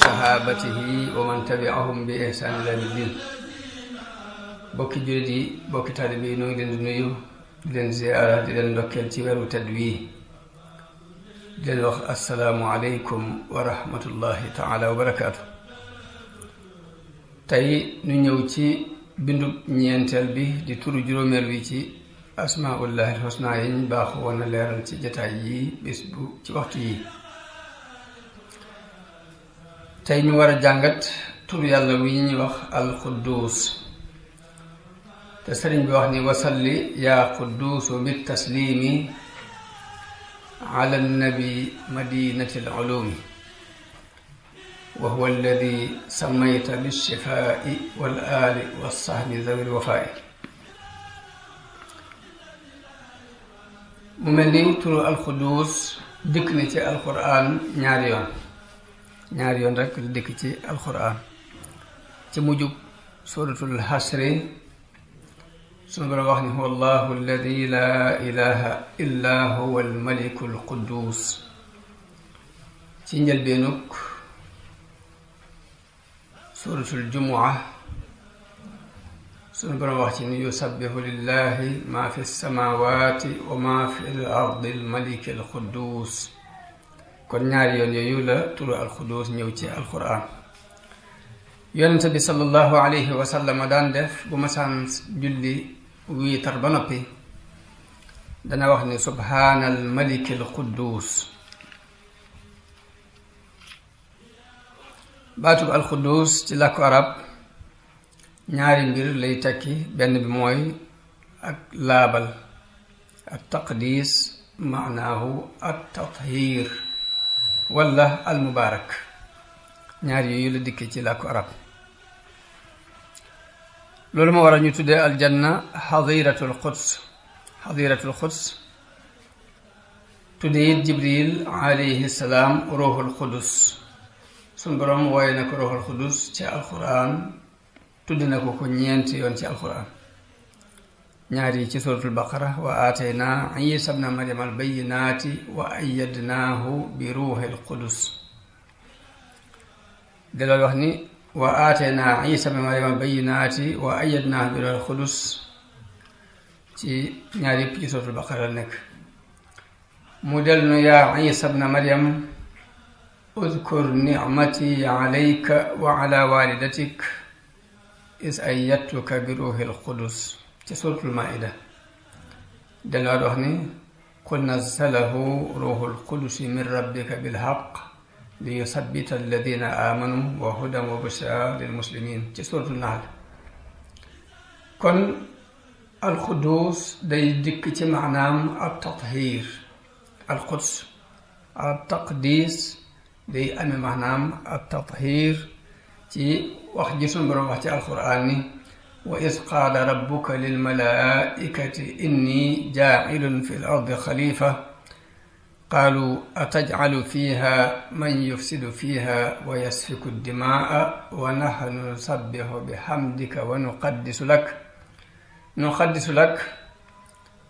sahabatihi wa man tabi'ahum bi ihsan ila yawmiddin. bokki jullit yi bokki taalibe yi noo ngi leen di nuyu di leen ziyaara di leen ndokkeel ci weeru tedd wii di leen wax assalaamu aleykum wa rahmatullahi taala wa barakaatu. tey ñu ñëw ci bindu ñeenteel bi di turu juróomeel wi ci asmaullahi alxusna yi ñu baax woon na leeral ci jataay yi bis bu ci waxtu yi. tey ñu war a jàngat tur yàlla wi ñuy wax alquddus te sëriñ bi wax ni wasalli yaa qudduusu bit taslimi ala nabi madinati al ulumi wa huwa alladi samayta bilshifai wal ali walsahbi zawi lwafai. mu mel ni turu alquddus dikk na ci alquran ñaari yoon rek la dikk ci alquran. ci mujjub suratul hasri sunu Boroom wax ni huwa allahu alladi laa ilaha illa huwa almaliku alquddus. ci njëlbeenug suratul jumua sunu Boroom wax ci ni yusabbihu lillahi ma fi samawati wa ma fi l ardi almaliki alquddus. kon ñaari yoon yooyu la turu alquddus ñëw ci alquran. yonente bi sallallahu alayhi wa sallam daan def bu masaan julli wiitar ba noppi dana wax ni subhaanal malikil quddus. baatub alquddus ci làkku arab ñaari mbir lay tekki. benn bi mooy ak laabal ak taqdis maanaahu ak tathir wala al mubaarak. ñaar yooyu la dikkee ci làkku arab. loolu moo war a ñu tuddee aljanna xadiratul quds tuddee it jibril alayhi salaam ruuxul qudus. suñ boroom wooye na ko ruuxul qudus ci alquran tudd na ko ñeenti yoon ci alquran. ñaar yi ci suratul baqara wa aatayna isa bna maryam albayinaati wa ayyadnaahu bi ruuxil qudus. de loolu wax ni wa aatayna isa bna maryam albayinaati wa ayyadnaahu bi ruuxil qudus ci ñaar yëpp ci suratul baqara la nekk. mu del nu yaa isa bna maryam udkur nicmati alayka wa ala walidatik is ayyadtuka bi ruuxil qudus ci suratul maida. delluwaat wax ni qul nazzalahu ruuxul qudusi min rabbika bilhaq li yusabbita alladina amanu wa hudan wa bushra lil muslimin ci suratul nahl. kon alquddus day dikk ci maanaam al tathir. alquds al taqdis day ame maanaam al tathir ci wax ji sunu Boroom wax ci alquran ni wa iz qaala rabbuka lilmalaikati inni jaacilun fi l ardi xalifa qaalu atajcalu fiha man yufsidu fiha wa yasfiku dimaa wa nahnu nusabbihu bihamdika wa nuqaddisu lak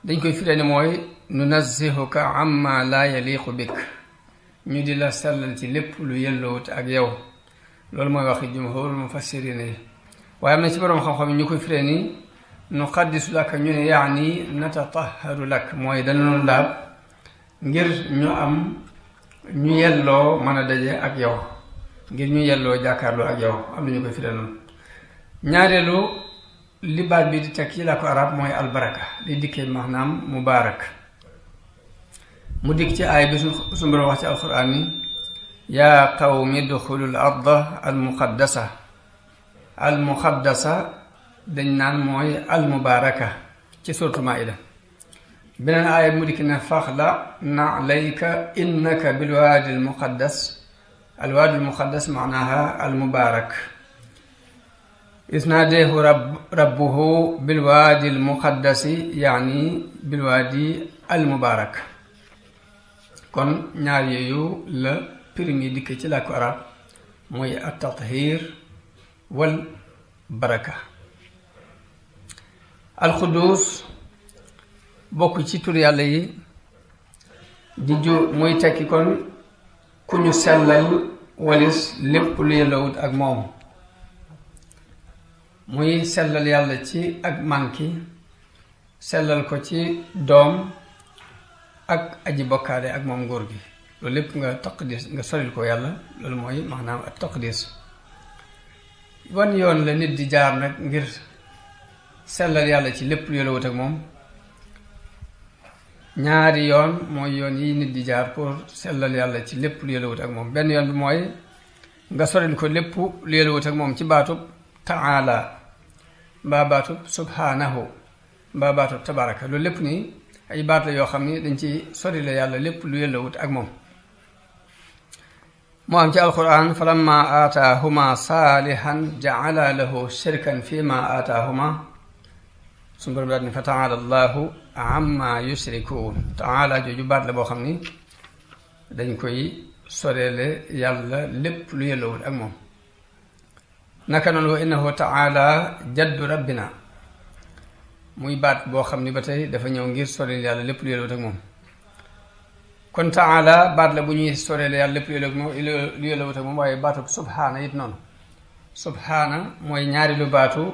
dañ koy firee ni mooy nunazzihuka amma laa yaliqu bik. ñu di la sellal ci lépp lu yelloowut ak yow. loolu mooy waxi jumhurul mufassirin yi. waaye am na ci boroom xam-xam yi ñu koy firee ni nu xaddisu lak ñu ne yaani natataharu lak mooy danañu laab ngir ñu am ñu yelloo mën a daje ak yow, ngir ñu yelloo jàkkaarloo ak yow. am na ñu koy firee noonu. ñaareelu li baat bi di teg ci làkku arab mooy albaraka li dikkee maanaam mubaarak. mu dikk ci aay bi su Boroom wax ci alquran ni yaa qawmi duxulul arda almuqaddasa dañ naan mooy almubaaraka ci suratu maida. beneen aaya mu dikk ne faxla nalayka innaka bilwaadi almuqaddas maanaha almubaarak. isnaadeehu rabbuhu bilwaadi almuqaddasi yaani bilwaadi almubaarak. kon ñaar yooyu la primi dikk ci làkku arab mooy at tathir wal baraka. alxudus bokk ci tur yàlla yi di ju muy tekki kon ku ñu sellal walis lépp lu yellawut ak moom, muy sellal yàlla ci ak manki, sellal ko ci doom ak aji bokkaale ak moom nguur gi, loolu lépp nga taqdis nga soril ko yàlla, loolu mooy maanaam ak taqdis. wan yoon la nit di jaar nag ngir sellal yàlla ci lépp lu yellawut ak moom? ñaari yoon mooy yoon yi nit di jaar pour sellal yàlla ci lépp lu yellawut ak moom. benn yoon bi mooy nga soril ko lépp lu yellawut ak moom ci baatub taala mbaa baatub subhanahu mbaa baatub tabaraka, loolu lépp nii ay baat la yoo xam ni dañ ci sorile yàlla lépp lu yellawut ak moom. moo am ci alquran falamma aataahuma saalihan jaala lahu shirkan fi ma aataahuma, suñu borom daal ni fa taala allahu amma yushrikuun. taala jooju baat la boo xam ni dañ koy sorele yàlla lépp lu yellawut ak moom. naka noonu wa innahu taala jaddu rabbina, muy baat boo xam ni ba tey dafa ñëw ngir sorele yàlla lépp lu yellawut ak moom. kon taala baat la bu ñuy sorele yàlla lépp lu yellawut ak moom, waaye baatu subhaana it noonu. subhaana mooy ñaari lu baatu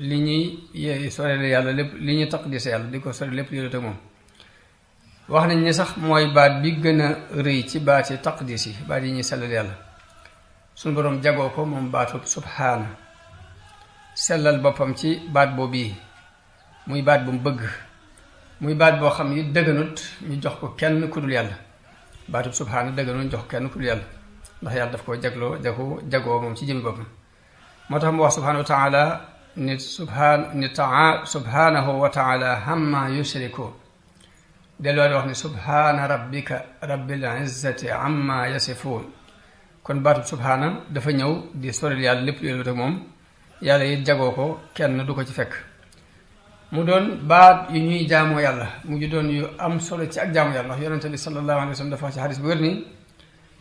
li ñuy sorele yàlla lépp li ñuy taqdise yàlla di ko sorele lépp lu yellawut ak moom. wax nañ ni sax mooy baat bi gën a rëy ci baati taqdis yi, baat yi ñuy sellal yàlla. suñu boroom jagoo ko moom baatu subhaana, sellal boppam ci baat boobu yi, muy baat bu mu bëgg, muy baat boo xam ni dëgganut ñu jox ko kenn ku dul yàlla. baatu subhaana dëgganut ñu jox ko kenn ku dul yàlla, ndax yàlla daf koo jagoo moom ci jëmi boppam. moo tax mu wax subhaanahu wa taala ni subhaanahu wa taala amma yushrikuun, delloo di wax ni subhaana rabbika rabbil izzati amma yasifuun. kon baatu subhaana dafa ñëw di soril yàlla lépp lu yellawut ak moom, yàlla it jagoo ko kenn du ko ci fekk. mu doon baat yu ñuy jaamoo yàlla, mu ngi doon yu am solo ci ak jaamu yàlla, ndax yonente bi sallallahu alayhi wa sallam dafa wax ci xadis bu wér ni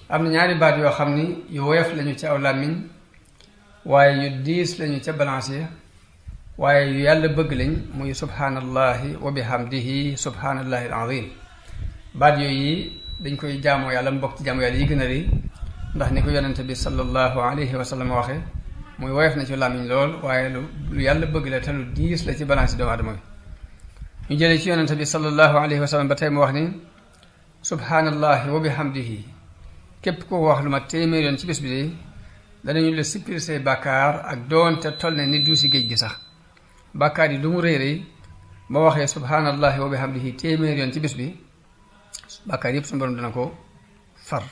am na ñaari baat yoo xam ni yu woyof lañu ci aw làmmiñ, waaye yu diis lañu ca balance yi, waaye yu yàlla bëgg lañ, muy subhanallahi wa bihamdihi subhanallahi al-azim. baat yooyu dañ koy jaamoo yàlla mu bokk ci jaamu yàlla yi gën a rëy, ndax ni ko yonente bi sallallahu alayhi wa sallam waxe muy woyof na ci làmmiñ lool, waaye lu yàlla bëgg la te lu diis la ci balance doomu aadama bi. ñu jëlee ci yonente bi sallallahu alayhi wa sallam ba tey mu wax ni subhanallahi wa bihamdihi, képp ko wax lu ma téeméer yoon ci bés bi de danañu la sippir say bàkkaar ak doonte toll ne ni duusi géej gi sax. bàkkaar yi lu mu rëy rëy ba waxee subhanallahi wa bihamdihi téeméer yoon ci bés bi, bàkkaar yépp suñu borom dana ko far.